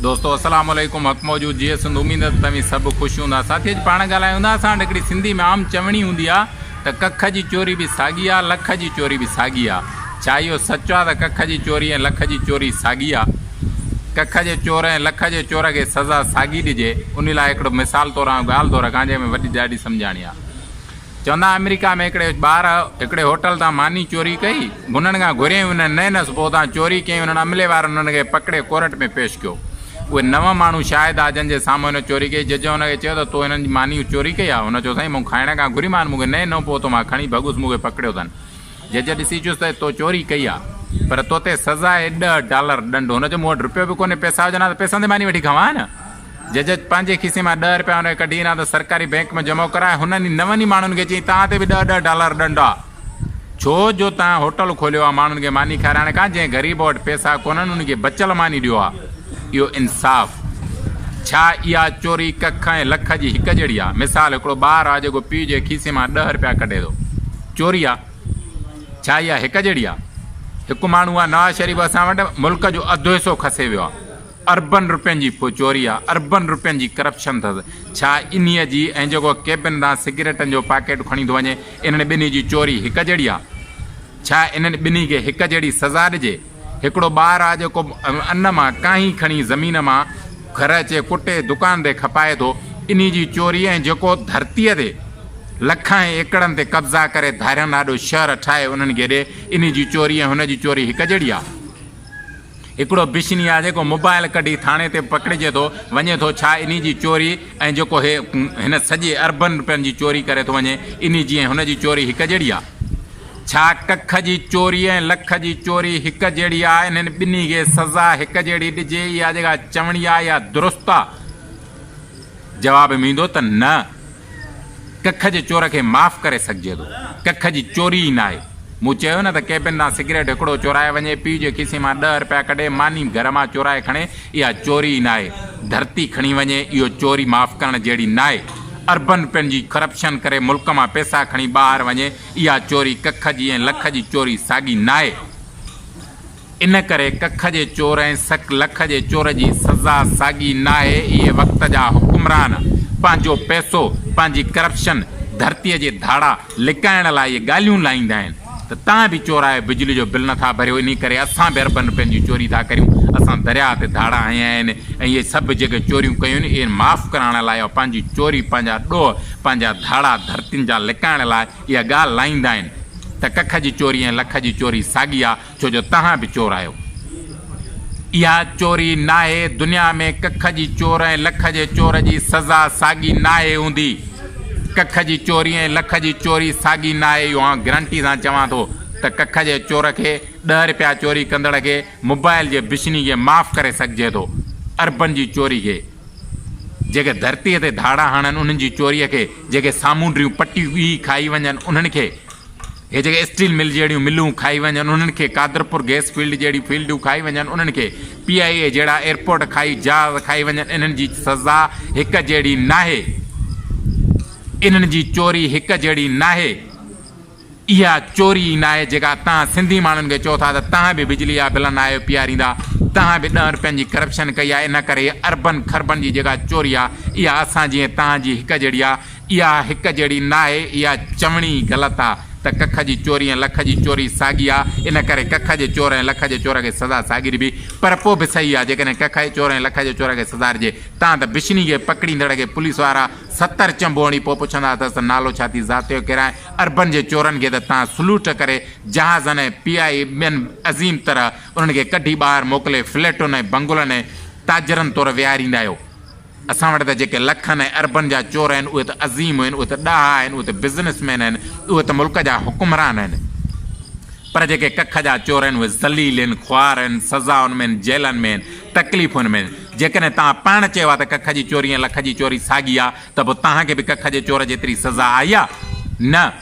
دوستو السلام عليڪم حق موجود جيئي سنڌ اميد ته توهين سڀ خوش هوندا ساٿي اڄ پاڻ ڳالهايون ٿا اسان وٽ هڪڙي سنڌي ۾ عام چوڻي هوندي آ ته ڪک جي چوري به ساڳي آ لک جي چوري به ساڳي آ ڇا اهو سچ آ ته ڪک جي چوري ۽ لک جي چوري ساڳي آ ڪک جي چور ۽ لک جي چور کي سزا ساڳي ڏجي انهي لاء هڪڙو مثال طور آئون ڳالهه ٿو رکان جنهن ۾ وڏي ڏاڍي سمجهاڻي آ چوندا آمريڪا ۾ هڪڙي ٻار هڪڙي هوٽل تان ماني چوري ڪئي. هنن کان گهريائين هنن نه ڏنس پوء اتان چوري ڪيائين انهن عملي وارن هن کي پڪڙي ڪورٽ ۾ پيش ڪيو. اهي نو ماڻهو شاهد ها جن جي سامهون هن چوري ڪئي. جج هن کي چيو ته تو هنن جي ماني چوري ڪئي آهي؟ هن چيو سائين مون کائڻ کان گهري مان مون کي نه ڏنو پوء اتو مان کڻي ڀڳس مون کي پڪڙيو اٿن. جج ڏسي چيس ته تو چوري ڪئي آهي پر تو تي سزا آهي ڏهه ڊالر ڏنڊ. هن چيو مون وٽ رپيو به ڪونهي پئسا هجن ها ته پئسن تي ماني وٺي کاوان ها نه. جج پنهنجي کيسي مان ڏهه رپيا هن کي ڪڍي ڏنا ته سرڪاري بئنڪ ۾ جمع ڪرائي هنن ئي نون ئي ماڻهن کي چيائين توهان تي به ڏهه ڏهه ڊالر ڏنڊ آ ڇو جو توهان هوٽل کوليو آ ماڻهن کي ماني کارائڻ کان جنهن غريب وٽ پئسا ڪونهن ان کي بچيل ماني ڏيو آ اهو انصاف ڇا اها چوري ڪک ۽ لک جي هڪ جهڙي آ مثال هڪڙو ٻار آ جيڪو پيء جي کيسي مان ڏهه رپيا ڪڍي ٿو چوري آ ڇا اها هڪ جهڙي آ هڪ ماڻهو آ نواز شريف اسان وٽ ملڪ جو اڌ حصو کسي ويو آ. اربن روپين جي چوري آ، اربن روپين جي ڪرپشن اٿس، ڇا انهيء جي ۽ جيڪو ڪيبن تان سگريٽن جو پاڪيٽ کڻي ٿو وڃي، انهن ٻنهي جي چوري هڪ جهڙي آ؟ ڇا انهن ٻنهي کي هڪ جهڙي سزا ڏجي؟ هڪڙو ٻار آ جيڪو ان مان ڪانهي کڻي زمين مان گهر اچي ڪٽي دڪان تي کپائي ٿو، انهي جي چوري ۽ جيڪو ڌرتيء تي لکن ايڪڙن تي قبضا ڪري ڌارين آڏو شهر ٺاهي انهن کي ڏي، انهي جي چوري ۽ هن جي چوري هڪ جهڙي آ؟ هڪڙو بشني آ جيڪو موبائل ڪڍي ٿاڻي تي پڪڙجي ٿو وڃي ٿو ڇا انهي جي چوري ۽ جيڪو هي هن سڄي اربن روپين جي چوري ڪري ٿو وڃي انهي جي ۽ هن جي چوري هڪ جهڙي آ؟ ڇا ڪک جي چوري ۽ لک جي چوري هڪ جهڙي آ انهن ٻنهي کي سزا هڪ جهڙي ڏجي اها جيڪا چوڻي آ اها درست آ؟ جواب ۾ ايندو ته نه. ڪک جي چور کي معاف ڪري سگهجي ٿو. ڪک جي چوري ئي ناهي. مون چيو نه ته ڪيبن تان سگريٽ هڪڙو چورائي وڃي، پيء جي کيسي مان ڏهه رپيا ڪڍي، ماني گهر مان چورائي کڻي، اها چوري ئي ناهي. ڌرتي کڻي وڃي، اهو چوري معاف ڪرڻ جهڙي ناهي. اربن رپين جي ڪرپشن ڪري ملڪ مان پئسا کڻي ٻاهر وڃي، اها چوري ڪک جي ۽ لک جي چوري ساڳي ناهي. ان ڪري ڪک جي چور ۽ سڪ لک جي چور جي سزا ساڳي ناهي، اهي وقت جا حڪمران پنهنجو پئسو، پنهنجي ڪرپشن، ڌرتيء جي ڌاڙا لڪائڻ لاء اهي ڳالهيون لائيندا آهن ته تان به چور آهيو بجلي جو بل نٿا ڀريو انهي ڪري اسان به اربن رپين جي چوري ٿا ڪريون، اسان درياهه تي ڌاڙا هنيا آهن ۽ اهي سڀ جيڪي چوريون ڪيون آهن اهي معاف ڪرائڻ لاء يا پنهنجي چوري پنهنجا ڏوهه پنهنجا ڌاڙا ڌرتين جا لڪائڻ لاء اها ڳالهه لائيندا آهن ته ڪک جي چوري ۽ لک جي چوري ساڳي آ. ڇو جو توهان به چور آهيو. اها چوري ناهي، دنيا ۾ ڪک جي چور ۽ لک جي چور جي سزا ساڳي ناهي هوندي. ڪک جي چوري ۽ لک جي چوري ساڳي ناهي اهو آئون گرنٽي سان چوان ٿو ته ڪک جي چور کي ڏهه رپيا چوري ڪندڙ کي موبائل جي بشني کي معاف ڪري سگهجي ٿو اربن جي چوري کي جيڪي ڌرتي تي ڌاڙا هڻن انهن جي چوري کي جيڪي سامونڊريون پٽيون ڳهي کائي وڃن انهن کي هي جيڪي اسٽيل مل جهڙيون ملون کائي وڃن انهن کي، قادرپور گئس فيلڊ جهڙيون فيلڊون کائي وڃن انهن کي، پي آء اي جهڙا ايئرپورٽ کائي جهاز کائي وڃن انهن جي سزا هڪ جهڙي ناهي. انهن جي چوري هڪ جهڙي ناهي. اها چوري ئي ناهي جيڪا توهان سنڌي ماڻهن کي چئو ٿا ته توهان به بجلي جا بل ناهيو پياريندا، توهان به ڏهن رپين جي ڪرپشن ڪئي آهي ان ڪري اربن کربن جي جيڪا چوري آهي اها اسان جي ۽ توهان جي هڪ جهڙي آهي. اها هڪ جهڙي ناهي، اها چوڻي ئي غلط آ ته ڪک جي چوري ۽ لک جي چوري ساڳي آ، ان ڪري ڪک جي چور ۽ لک جي چور کي سزا ساڳي ڏبي، پر پوء به صحيح آ جيڪڏهن ڪک جي چور ۽ لک جي چور کي سزا ڏجي تان ته بشني کي پڪڙيندڙ کي پوليس وارا 70 چنبو هڻي پوء پڇندا اٿس ته نالو ڇا ٿي ذات جو ڪير آهين، اربن جي چورن کي ته تان سلوٽ ڪري جهازن ۽ پي آء اي ٻين عظيم طرح انهن کي ڪڍي ٻاهر موڪلي فليٽن ۽ بنگلن ۽ تاجرن طور ويهاريندا آهيو. اسان وٽ ته جيڪي لکن ۽ اربن جا چور آهن اهي ته عظيم آهن، اهي ته ڏاها آهن، اهي ته بزنس مين آهن، اهي ته ملڪ جا حڪمران آهن. پر جيڪي ڪک جا چور آهن اهي ذليل آهن، خوار آهن، سزائن ۾ آهن، جيلن ۾ آهن، تڪليفن ۾ آهن. جيڪڏهن توهان پاڻ چيو آهي ته ڪک جي چوري ۽ لک جي چوري ساڳي آهي ته پوء توهان کي به ڪک جي چور جيتري سزا آئي آهي؟ نه.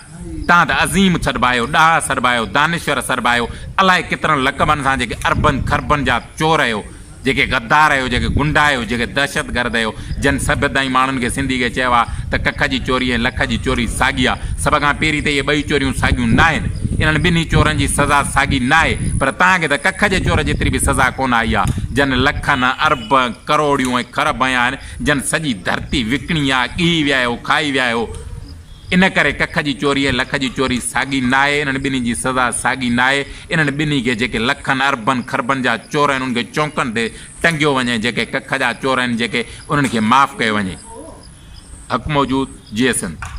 توهان ته عظيم سڏبا آهيو، ڏاها سڏبا آهيو، دانشور سڏبا آهيو، الائي ڪيترن لقبن سان جيڪي اربن کربن جا چور آهيو. جيڪي غدار آهيو، جيڪي غنڊا آهيو، جيڪي دهشتگرد آهيو، جن سڀ تائين ماڻهن کي سنڌي کي چيو آهي ته ڪک جي چوري ۽ لک جي چوري ساڳي آهي. سڀ کان پهرين ته اهي ٻئي چوريون ساڳيون ناهن. انهن ٻنهي چورن جي سزا ساڳي ناهي، پر توهان کي ته ڪک جي چور جيتري به سزا ڪونه آئي آهي. جن لکن، ارب، ڪروڙيون ۽ کرب هنيا آهن، جن سڄي ڌرتي وڪڻي آ، ڳهي ويا آهيو، کائي ويا آهيو. ان ڪري ڪک جي چوري ۽ لک جي چوري ساڳي ناهي، انهن ٻنهي جي سزا ساڳي ناهي. انهن ٻنهي کي جيڪي لکن، اربن، کربن جا چور آهن، انهن کي چونڪن تي ٽنگيو وڃي، جيڪي ڪک جا چور آهن، جيڪي انهن کي معاف ڪيو وڃي. حق موجود، جيئي سنڌ.